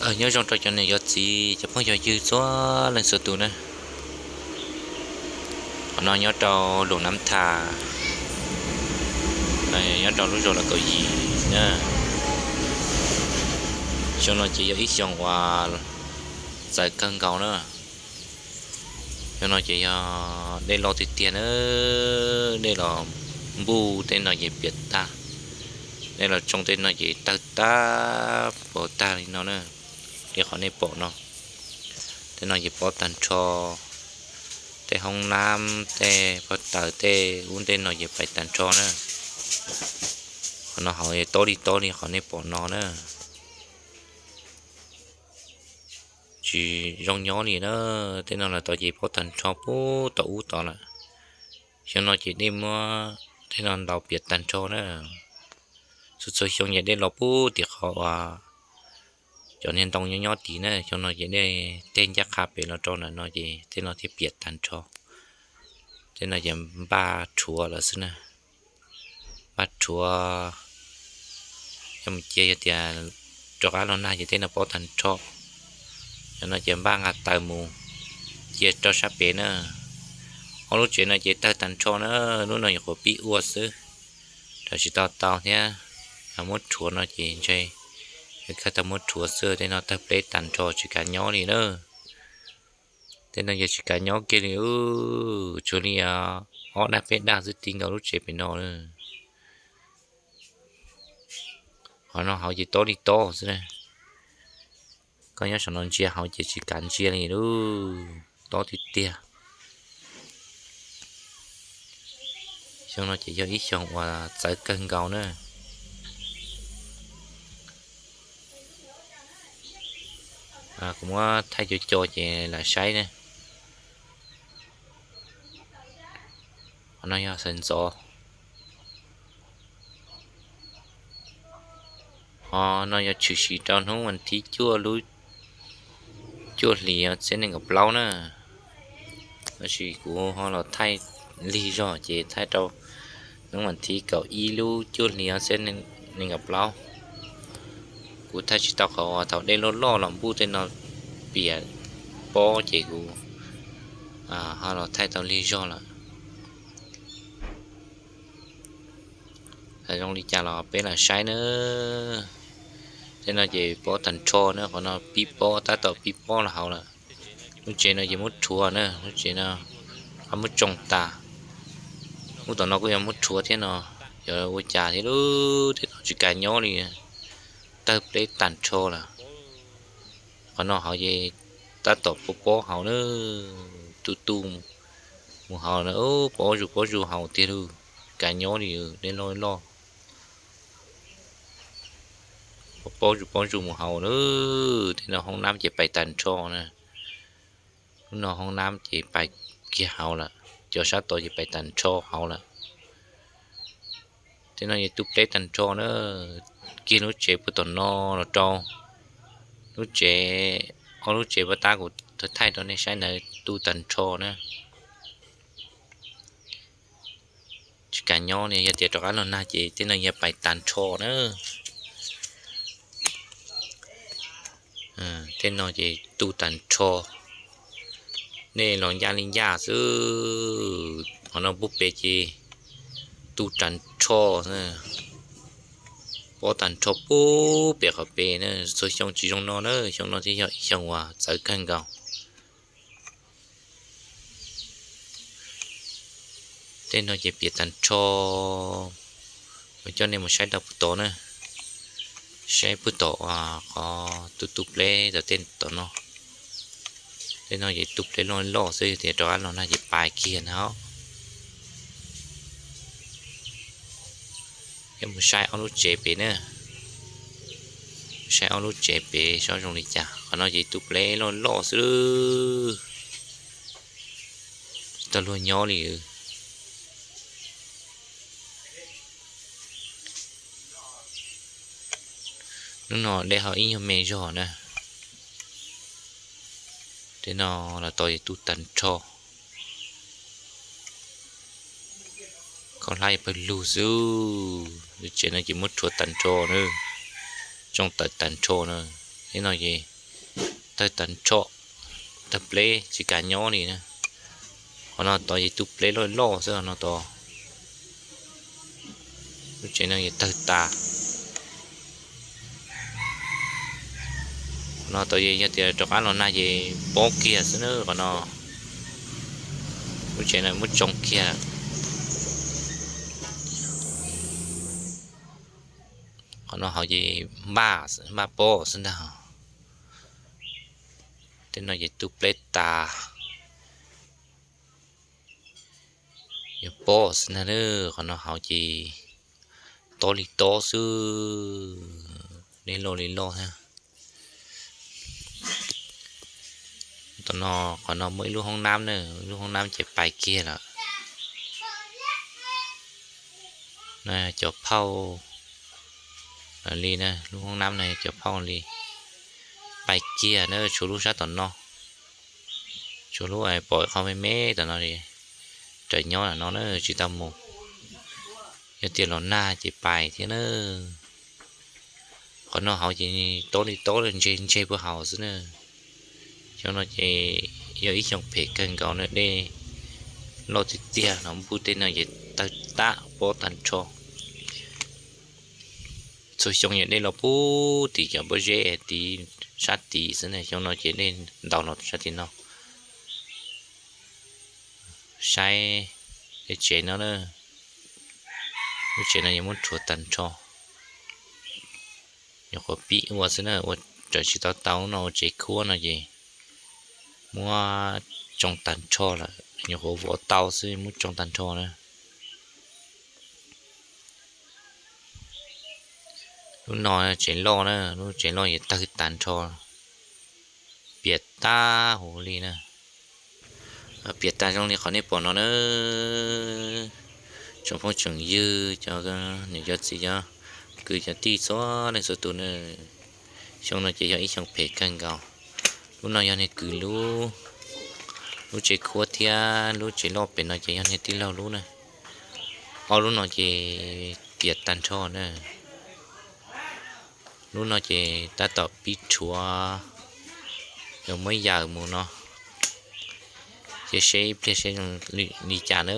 Nyob zoo rau cov niam cov txiv cov phooj cov ywg txhua leej txhua tus na. Qhov no nyob rau Luam Nab Thas, nyob rau lub zos Los Kaum Yim na. Xyoo no ces yog ib xyoo uas txawv kawg nkaus na. Xyoo no ces yog dej loj tiag tiag na, dej los npuj tej no ces piam tag, dej los tsoo tej no ces tawg tag, pov tag li no na. Li qhov nej pom no, tej no ces pob tag nrho, tej hoob nab, tej pob taws, tej ub tej no ces pais tag nrho na. Qhov no hauv tob li tob li qhov nej pom no na. Tsis zoo nyob li na. Tej no los tau ces pob tag nrho puag tom ub tod lawm. Xyoo no ces dej muab tej no ntaus piam tag nrho na. Txhua txhua xyoo ces dej los puag tim qhov uas cov niag ntoo nyob nyob tid na. Xyoo no ces dej tej ncaj qha pem los rau ntawm no ces tej no thiaj piam tag nrho. Tej no ces npaj rhuav lawm xwb na. Npaj rhuav, yog mus cia yog tias rov qab los nag ces tej no pob tag nrho. Cov no ces npaj nqa taws mus cia rau sab pem na. Ob lub tsev no ces tawg tag nrho na, lub no nyuam qhuav pib ua xwb, rau tsis tau tau thiab. Muab rhuav no ces ntshe kawg tau muab rhuav xwb, tej no tawg pleb tag nrho tsis kav nyob li na. Tej no ces tsis kav nyob kiag li, tsuas li ob daj peb daj xwb ti nkaus lub tsev pem no na. Qhov no hauv ces tob li tob xwb na. Koj nyob saum no ntsia hauv ces tsis kav ntsia li lauj, tob tiag tiag. Xyoo no ces yog ib xyoo uas txawv kawg nkaus na. Kuv muab thaij co co ces lam saib na. Qhov no yog sawv ntxov. Qhov no yog tshwm sim rau hnub vas thib cuaj lub cuaj hlis ob txhiab nees nkaum plaub na. Tab sis kuv ho los thaij lig zog ces thaij rau hnub vas thib kaum ib lub cuaj hlis ob txhiab nees nkaum plaub. Kuv thaij tsis tau qhov uas thaum dej loj loj los npuj tej no piam pob ces kuv ho los thaij tau lig zog lawm. Zoo li cas los peb lam saib na. Tej no ces pob tag nrho na, qhov no pib pob, tab tom pib pob los hauv lawm. Lub tsev no ces muab rhuav na, lub tsev no muab tsoo tas. Lub tom no kuj yuav muab rhuav thiab no, yuav ua cas thiab lub tej no tsis kav nyob li, tawg pleb tag nrho lawm. Qhov no hauv ces tab tom pob pob hauv na, tu tu mus hauv na, pob zuj pob zus hauv tiag lauj, kav nyob li dej loj loj. Pob zuj pob zus mus hauv na, tej no hoob nab ces pais tag nrho na. Lub no hoob nab ces pais kiag hauv lawm, cov sab tod ces pais tag nrho hauv lawm. Tej no ces tu pleb tag nrho na, kiag lub tsev puag tom no los rau lub tsev, ob lub tsev puag ta kuv thaij rau nej saib ntawd tu tag nrho na. Tsis kav nyob li, yog tias rov qab los nag ces tej no yuav pais tag nrho na. Tej no ces tu tag nrho, nej los ncaj li ncaj xwb. Qhov no puag pem ces tu tag nrho, pob tag nrho puag pem qhov pem na. Txhua xyoo tsis zoo no na, xyoo no thiaj yog ib xyoo uas txawv kawg nkaus. Tej no ces piam tag nrho. Kuv coj nej mus saib rau puag tod na, saib puag tom qhov tu tu pleb tom tej tom no. Tej no ces tu pleb loj loj xwb, yog tias rov qab los nag ces pais kiag na. Coj mus saib ob lub tsev pem na, saib ob lub tsev pem saib zoo li cas. Qhov no ces tu pleb loj loj xwb, tsis tau luag nyob li. Hnub no dej ho ib nyuag me zog na. Tej no los tau tu tag nrho, khaub hlab pawg lug xwb. Lub tsev no ces muab rhuav tag nrho na, tsoo tawm tag nrho na. Tej no ces Tawg tag nrho, tawg pleb tsis kam nyob li na. Qhov no tod ces tu pleb loj loj xwb no tod. Lub tsev no ces tawg tas. Qhov no tod ces yog tias rov qab los nag ces pob kiag xwb na qhov no. Lub tsev no muab tsoo kiag. Qhov no hauv ces npaj npaj pob xwb ntag. Tej no ces tu pleb tas, yuav pob xwb ntag. Qhov no hauv ces tob li tob xwb, dej loj li loj thiab. Tom no, qhov no muaj ib lub hoob nab na, ib lub hoob nab ces pais kiag lawm. Cov phauj li na, lub hoob nab no cov phauj li pais kiag na, tshuav lub sab tom no, tshuav lub pom qhov me me tom no li, raws nyob no na tsis tau mus. Yog tias los nag ces pais thiab na. Qhov no hauv ces tob li tob ntseg ntseg puag hauv xwb na. Xyoo no ces yog ib xyoo phem kawg nkaus na, dej loj tiag tiag no, npub tej no ces tawg tag pob tag nrho. Txhua xyoo ces dej los puag tim cov pob zeb tid sab tid xwb na, xyoo no ces dej ntaus los sab tim no. Saib tej tsev no na, lub tsev no yuav muab rhuav tag nrho. Nyuam qhuav pib ua xwb na, ua raws tsis tau tau no ua tsev khuab no ces muab tsoo tag nrho lawm, nyuam qhuav vov tau xwb muab tsoo tag nrho na. Lub no tsev loj na, lub tsev loj ces tawg tag nrho, piam tag huv li na. Piam tag zoo li qhov nej pom no na. Tsoom phooj tsoom ywg, cov niam cov txiv, cov kwv cov tij txhua leej txhua tus na, xyoo no ces yog ib xyoo phem kawg nkaus. Lub no yog niag kwv lub, lub tsev khuab thiab lub tsev loj pem no ces yog niag tij laug lub na. Ob lub no ces piam tag nrho na. Lub no ces tab tom pib rhuav, yuav muab yaws mus no. Cia seb ib pliag seb zoo li cas na.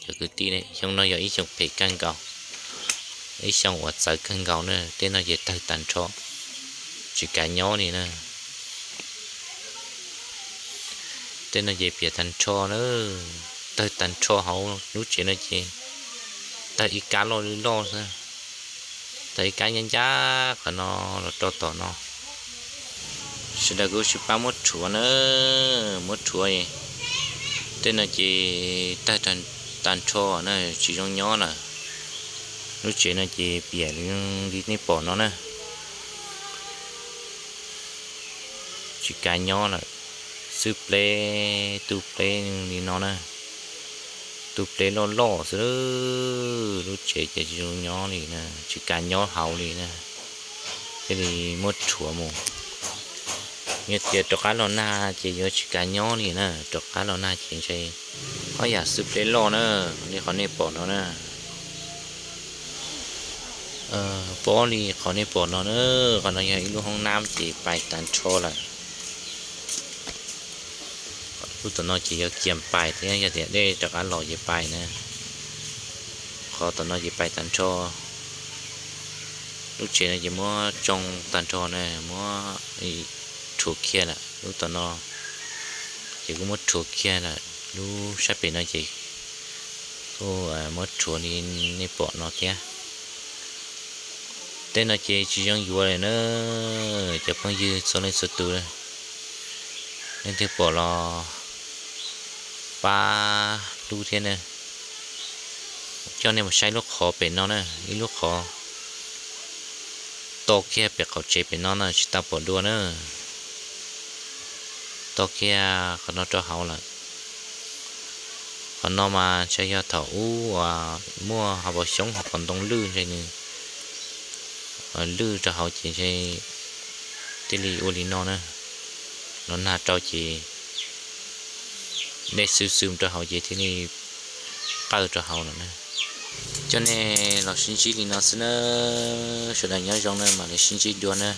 Cov kwv tij, xyoo no yog ib xyoo phem kawg nkaus, ib xyoo uas txawv kawg nkaus na. Tej no ces tawg tag nrho, tsis kav nyob li na. Tej no ces piam tag nrho na, tawg tag nrho hauv lub tsev no ces tawg ib kab loj li loj xwb, tawg ib kab ncab ncab qhov no los rau tom no. Sawv daws kuj sib pab muab rhuav na, muab rhuav. Tej no ces tawg tag nrho na, tsis zoo nyob lawm. Lub tsev no ces piam li nej pom no na, tsis kav nyob lawm. Xwb pleb, tu pleb li no na, tu pleb loj loj xwb, lub tsev ces tsis zoo nyob li na, tsis kav nyob hauv li na, thiaj li muab rhuav mus. Yog tias rov qab los nag ces yuav tsis kav nyob li na, rov qab los nag ces ntshe ob yam xwb pleb loj na, li qhov nej pom no na. Pob li qhov nej pom no na, qhov no yog ib lub hoob nab ces pais tag nrho lawm. Lub tom no ces yog kiag pais thiab, yog tias dej rov qab los ces pais na. Qhov tom no ces pais tag nrho. Lub tsev no ces muab tsoo tag nrho na, muab rhuav kiag lawm. Lub tom no ces kuj muab rhuav kiag lawm, lub sab pem no ces kuj muab rhuav li nej pom no thiab. Tej no ces tsis zoo yuav lawm na, cov phooj ywg txhua leej txhua tus, leej twg pom los pab hlub thiab na. Coj nej mus saib lub qhov pem no na, ib lub qhov to kiag pem qaum tsev pem no na, tsis tau pom dua na. To kiag qhov no rau hauv lawm. Qhov no mas ntshe yog thaum ub uas muaj hauv paus xyoob hauv paus ntoo lwj ntshe nws lwj rau hauv ces ntshe thiaj li ua li no na. Los nag rau ces dej xwm xwm rau hauv ces thiaj li qawj rau hauv lawm na. Coj nej los sib ntsib li no xwb na, sawv daws nyob zoo na, mam li sib ntsib dua na.